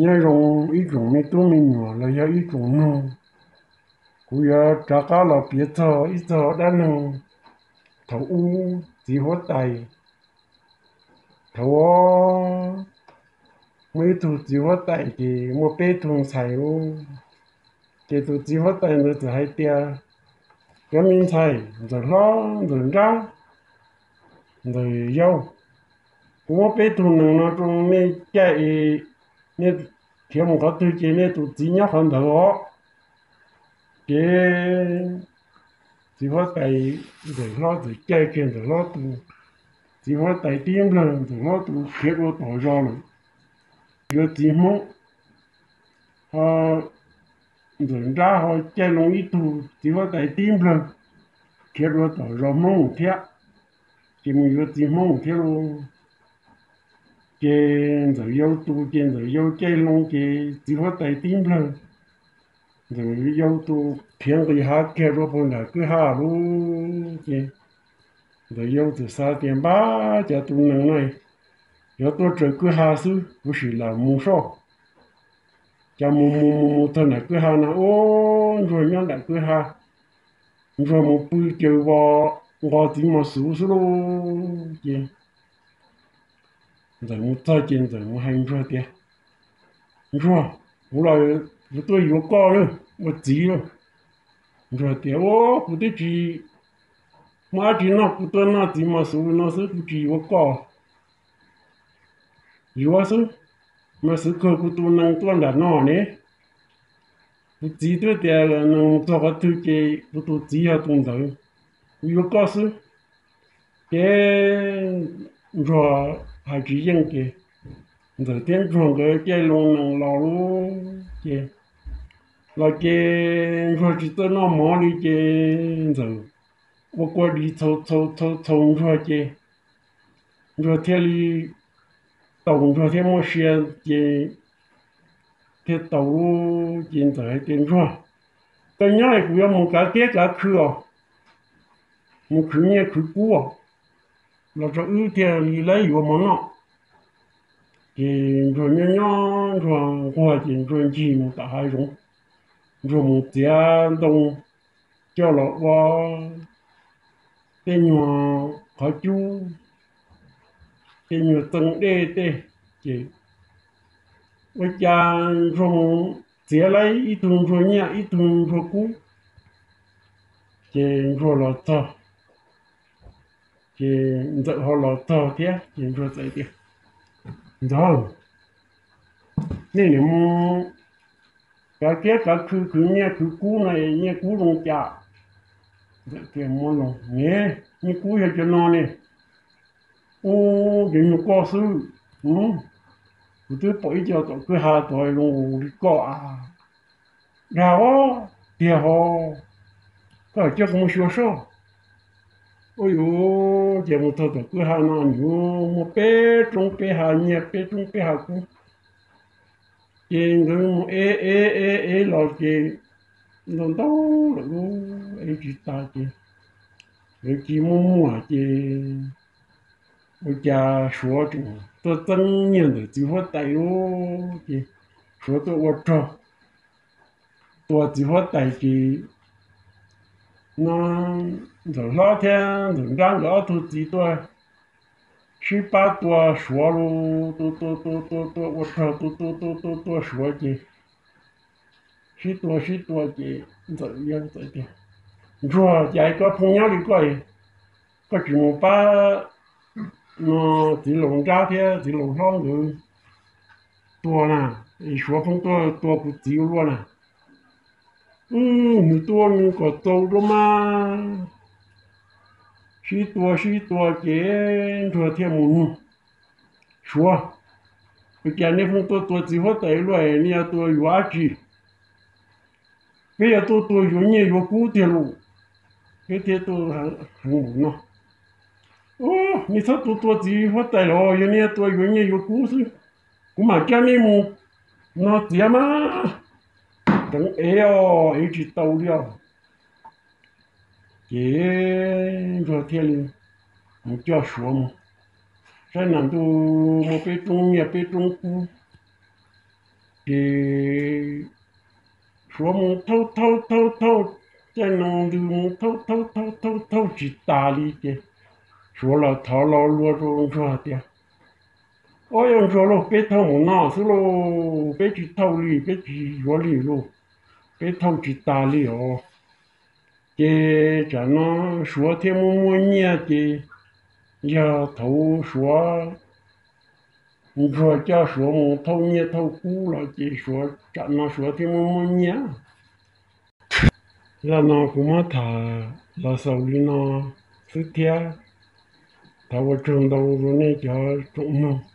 Nyob zoo ib tsoom me tub me nyuam los yog ib tsoom mloog, kuv yuav rov qab los piav txog ib txog dab neeg thaum ub txiv huab tais. Thaum ub muaj ib tug txiv huab tais ces muaj peb tug ntxhais ub. Ces tus txiv huab tais ntawd txawm hais tias, cov me ntxhais ntxawm hlob ntxawm nrab ntxawm yau, kuv muab peb tug nees no rau nej caij, nej khiav mus qhov twg ces nej tus txiv nyob qhov ntawd os. Ces txiv huab tais ntxawm hlob txawm caij kiag ntxawm hlob tus, txiv huab tais tib nplawg ntxawm hlob tus khiav dua tom zos lawm. Yuav txiv Hmoob, ho ntxawm nrab ho caij loo ib tug, txiv huab tais tib nplawg khiav dua tom zos Hmoob thiab, ces mus yuav txiv Hmoob thiab lauj. Ces ntxawm yau tus ces ntxawm yau caij loo ces txiv huab tais tib nplawg, ntxawm yau tus khiav nqis hav kiag dua puag nram kwj ha lauj. Ces ntxawm yau txawm xav tias, npab, cas tus nees no yuav tuaj raws kwj ha xwb, kuv sim lam mus soj. Cas mus mus mus mus txog nram kwj ha no ub, ntsuag nyob nram kwj ha, ntsuag mus pw caws vos nqos txiv mos xuv xwb lauj. Ces ntxawm mus txog ces ntxawm mus hais ntsuag tias, ntsuag, kuv los kuv tuaj yuav koj ua txiv lauj. Ntsuag tias, ub, kuv twb tsis muaj dab tsi noj, kuv tuaj noj txiv mos xuv no xwb, kuv tsis yuav koj. Yuav xwb, mas xwv kawg kuv tus nees tuaj nram no ne. Kuv txiv twb tias nees mus txog qhov twg ces kuv tus txiv yog tus ntawd, kuv yuav koj xwb. Ces ntsuag hais tsis yeej ces ntxawm thiab ntsuag nkawd caij loo nees los lauj. Ces los ces ntsuag tsis txawj noj mov li ces ntxawm ua kua dis txhaus txhaus txhaus ntsuag ces ntsuag thiaj li tau, ntsuag thiaj muaj sia ces thiaj tau lauj. Ces ntxawm hais tias, ntsuag, koj nyob es kuv yuav mus kav kiab kav khw os, mus khwv nyiaj khwv kub os, los tso wb thiaj li yuav mov noj. Ces ntsuag nyob nyob ntsuag nquag ces ntsuag ncig mus tom hav zoov, ntsuag mus txiav ntoo coj los ua tej nyuag qhov cub, tej nyuag txee dej tej. Ces ua cas ntsuag mus txiav lawm ib tug ntsuag nyiaj ib tug ntsuag kub, ces ntsuag los txog, ces ntxawm ho los txog thiab ces ntsuag txawm tias, ntxawm, nej niam mus kav kiab kav khw khwv nyiaj khwv kub no, nyiaj kub zoo cas? Ntxawm tias, muab no ne, nyiaj kub yog cov no ne. Ub, cov nyuag koj xwb. Kuv twb pom ib co tom kwj ha tod zoo li koj a. Dag tiag ho, koj coj kuv mus xyuas soj. Ua yuav ces mus txog tom kwj ha no nws muaj peb roob peb hav nyiaj peb roob peb hav kub. Ces nkawd mus ev ev ev ev los ces ntau ntau lawm, ev tsis tas ces nkawd cia muaj muaj ces ua cas Suav tseem tuaj txeeb nyiaj ntawm txiv huab tais lauj. Ces Suav tuaj ua rog tua txiv huab tais ces no ntxawm hlob thiab ntxawm nrab nkawd ob tug txiv tuaj sib pab tua Suav lauj. Tua tua tua tua tua ua rog tua tua tua tua tua Suav ces sib tua sib tua ces ntxawm yau txawm tias, ntsuag, cas koj phooj nyob li koj, koj tsis mus pab no txiv laus nrab thiab txiv laus hlob nkawd tua na, es Suav pheej tuaj tua kuv txiv ua luaj na. Nws tua nws kom txaus dua mas. Sib tua sib tua ces ntsuag thiaj mus nug Suav, ua cas nej pheej tuaj tua txiv huab tais luaj, nej yuav tua yuav dab tsi? Peb yuav tuaj tua yuav nyiaj yuav kub tiag lauj. Peb thiaj tuaj heev npaum no. Nej txhob tua tua txiv huab tais los, yog nej yuav tua yuav nyiaj yuav kub xwb, kuv mam coj nej mus no txiav mas. Deev ev os, ev tsis tau li os. Ces ntsuag thiaj li mus coj Suav mus saib nas ntuj muaj peb roob nyiaj peb roob kub. Ces Suav mus thauj thauj thauj thauj, caij no ntws mus thauj thauj thauj thauj thauj tsis tas li ces Suav los thov lo lua rau Ntsuag tias, Ob, yog Ntsuag lauj, peb thauj mus no xwb lauj, peb tsis thauj li, peb tsis yuav li lauj, peb thauj tsis tas li os. Ces tsam no Suav thiaj muaj muaj nyiaj ces yog thaum Suav, Ntsuag coj Suav mus thauj nyiaj thauj kub los ces Suav, tsam no Suav thiaj muaj muaj nyiaj. Zaj no kuv muab tham los xaus li no xwb thiab. Thov ua tsaug ntau rau nej cov tsoom mloog.